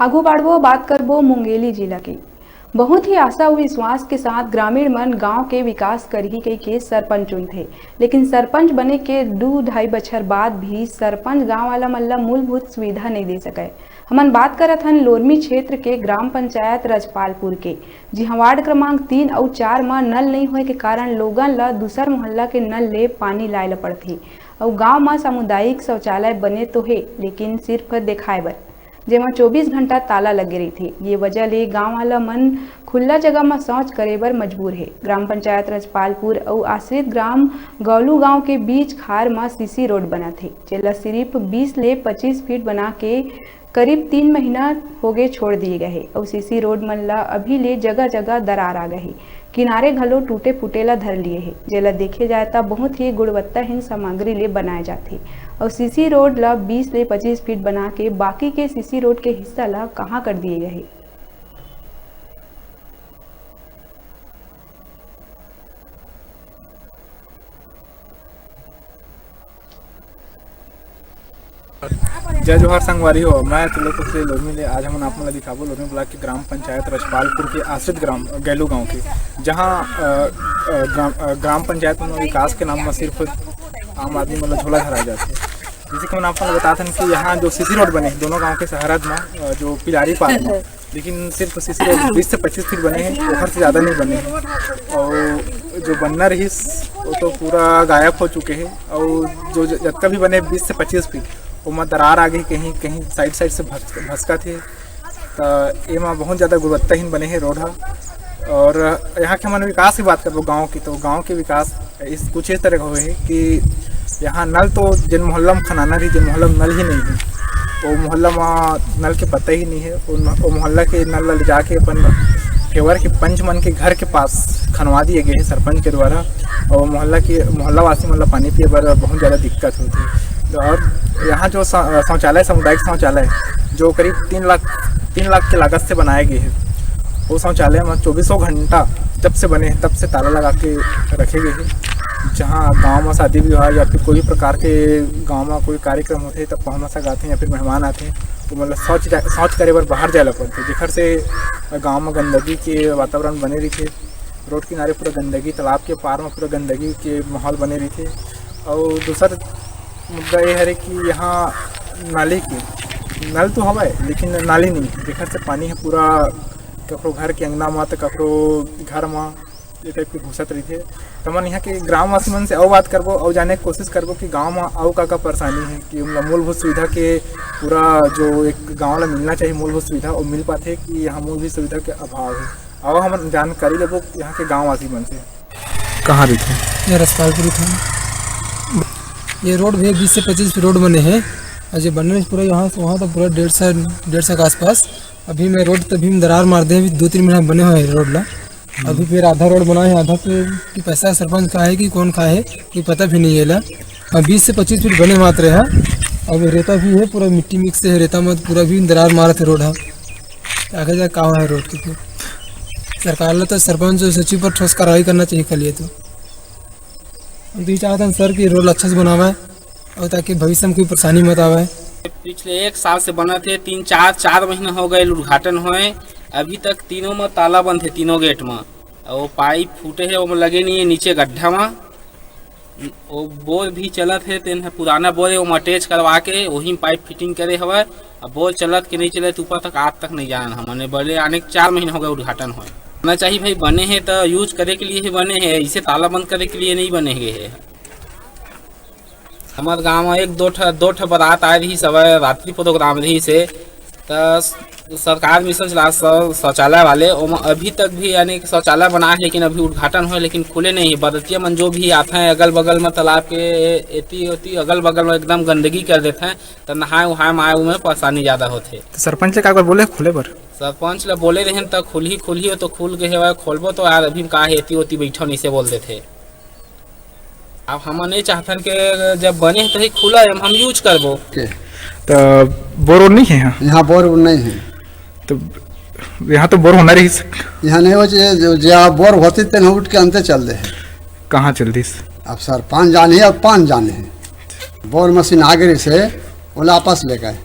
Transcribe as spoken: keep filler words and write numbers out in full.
आगू बाढ़बो, बात करबो मुंगेली जिला के। बहुत ही आशा अउ विश्वास के साथ ग्रामीण मन गांव के विकास करही कहिके सरपंच चुनथे, लेकिन सरपंच बने के दू ढाई बछर बाद भी सरपंच गांव वाला मन ला मूलभूत सुविधा नइ दे सकय। हमन बात करत हन लोरमी क्षेत्र के ग्राम पंचायत रजपालपुर के, जिहां वार्ड क्रमांक तीन अउ चार म नल नइ होए के कारण लोगन ला दूसर मोहल्ला के नल ले पानी लाए ला पड़थे। अउ गांव म सामुदायिक शौचालय बने तो हे, लेकिन सिर्फ देखाए बर, जेमा चौबीस घंटा ताला लगे रहिथे। ये वजह ले गांव वाला मन खुल्ला जगह म शौच करे बर मजबूर हे। ग्राम पंचायत रजपालपुर अउ आश्रित ग्राम गौलू गांव के बीच खार म सीसी रोड बनत हे, जेला सिर्फ बीस ले पच्चीस फीट बना के करीब तीन महीना होगे छोड़ दिए गए हे। अउ सीसी रोड मन ला अभी ले जगह-जगह दरार आ गए हे। किनारे घलो टूटे फूटे ला धर लिए हे, जेला देखे जाए त बहुत ही गुणवत्ताहीन सामग्री ले बनाए जाथे। अउ सीसी रोड ला बीस ले पच्चीस फीट बना के बाकी के सीसी रोड के हिस्सा ला कहाँ कर दिए गए हे। जय जोहार संगवारी हो, मैं त्रिलोक कुशवाहा लोरमी ले। आज हमन आप मन ला दिखाबो लोरमी ब्लॉक के ग्राम पंचायत रजपालपुर के आश्रित ग्राम गैलू गांव के, जहां, अ, अ, ग्राम, अ, ग्राम पंचायत में विकास के नाम में सिर्फ आम आदमी मन ला झोला धराए जाथे। जैसे कि हमन आप मन ला बतात हन कि यहाँ जो सीसी रोड बने हे दोनों गांव के सरहद में, अ, जो पिलारी पार में, लेकिन सिर्फ सीसी रोड बीस से पच्चीस फीट बने हे, ओखर से ज्यादा नहीं बने हे। और जो बनना रहिस, वो तो पूरा गायब हो चुके हे। और जो ज-, जतका भी बने बीस से पच्चीस फीट, ओमा दरार आ गई, कहीं, कहीं साइड, साइड से भस-, भसकत हे। त एमा बहुत ज्यादा गुणवत्ताहीन बने हे रोड ह। और यहाँ के हमन विकास की बात करबो गांव की, तो गांव के विकास इस, कुछ इस तरह का हुए है कि यहाँ नल तो जिन मोहल्ला में खनाना रही, जिन मोहल्ला में नल ही नहीं है, वो मोहल्ला में नल के पता ही नहीं है। वो न-, वो मोहल्ला के नल ला ले जाके अपन फेवर के पंच मन के घर के पास खनवा दिए गए हैं सरपंच के द्वारा। और मोहल्ला के, मोहल्ला वासी मन ला पानी पिए बर बहुत ज़्यादा दिक्कत होती है। तो और यहाँ जो सा-, शौचालय, सामुदायिक शौचालय, जो करीब तीन लाख, तीन लाख के लागत से बनाए गए हैं, वो शौचालय में चौबीसों घंटा जब से बने हैं, तब से ताला लगा के रखे गए हैं। जहाँ गांव में शादी विवाह या फिर कोई भी प्रकार के गांव में कोई कार्यक्रम होते हैं, तब पहुना सब आते हैं या फिर मेहमान आते हैं, तो मतलब शौच जा-, शौच करे बर बाहर जाए ला पड़ते, जेखर से गांव में गंदगी के वातावरण बने रहिथे। रोड किनारे पूरा गंदगी, तालाब के पार में पूरा गंदगी के माहौल बने रहिथे। और दूसर मुद्दा ये हरे कि यहाँ नाली के, नल तो हवय, लेकिन नाली नहीं, जेखर से पानी है पूरा ककरो घर के अंगना म, त ककरो घर म, ये टाइप के घुसत रहिथे। त हमन यहाँ के ग्रामवासी मन से अउ बात करबो, अउ जाने के कोशिश करबो कि गांव म अउ का का परेशानी है, कि उनला मूलभूत सुविधा के पूरा जो एक गांव ला मिलना चाहिए मूलभूत सुविधा, वो मिल पाथे कि यहाँ मूलभूत सुविधा के अभाव है। अउ हमन जानकारी लेबो यहाँ के गांववासी मन से। कहाँ रहिथे? ये रजपालपुर था। ये रोड भी बीस से पच्चीस फीट रोड बने हैं, और जो बनने पूरा यहाँ से वहाँ तक पूरा डेढ़ सौ, डेढ़ सौ के आसपास। अभी मैं रोड तभी में दरार मार दे, अभी दो तीन महीना बने हुए हैं रोड ला। अभी फिर आधा रोड बना है, आधा पे कि पैसा सरपंच का है कि कौन का है, कोई पता भी नहीं है ला। अब बीस से पच्चीस फीट बने मात्र है। अब रेता भी है, पूरा मिट्टी मिक्स है रेता में, पूरा भी दरार मारत है रोड हा। आगे जाके का है रोड के फिर? सरकार ला तो सरपंच और सचिव पर ठोस कार्रवाई करना चाहिए कल ये तो। हम तो ये चाहते हैं सर कि रोड अच्छा से बनावे और ताकि भविष्य में कोई परेशानी मत आवे। पिछले एक साल से बनत हे, तीन चार, चार महीना हो गए उद्घाटन होए, अभी तक तीनों में ताला बंद है, तीनों गेट में। और पाइप फूटे है, वो लगे नहीं है नीचे गड्ढा में। वो बोर भी चलत है, तेन ह पुराना बोर है, वो अटैच करवा के वही पाइप फिटिंग करे हवय। अब बोर चलत के नहीं चलत, ऊपर तक आज तक नहीं जानन हमन। बड़े आने के चार महीना हो गए उद्घाटन होए। ना चाहिए भाई, बने हैं तो यूज करे के लिए ही बने हैं, इसे ताला बंद करे के लिए नहीं बने गए हैं। हमर गांव में एक दो ठा, दो ठा बारात आए रही, सब रात्रि प्रोग्राम रही से, त सरकार मिशन चला शौ-, शौचालय वाले, ओमा अभी तक भी यानी कि शौचालय बना है, लेकिन अभी उद्घाटन होए, लेकिन खुले नहीं है। बरतिया मन जो भी आते हैं अगल बगल में तालाब के एती ओती अगल बगल में एकदम गंदगी कर देते हैं, त नहाए उहाए में आए में परेशानी ज्यादा होते। तो सरपंच का अगर बोले खुले बर? सरपंच ला बोले रहन त खुलही खुलही, हो तो खुल गए हवय, खोलबो तो यार अभी का है, एती ओती बैठो नहीं से बोल देते। अब हमन ये चाहथन के जब बने तही खुला है, हम यूज करबो। के? तो बोर ओर नहीं है यहाँ? यहाँ बोर ओर नहीं है। तो यहाँ तो बोर होना रही। यहाँ नहीं हो, जे, जो, जे बोर होती तेन उठ के अंते चल दे। कहाँ चल दिस? अब सरपंच जाने है, अब पान जाने है। बोर मशीन आ गई से, ओला आपस ले गए।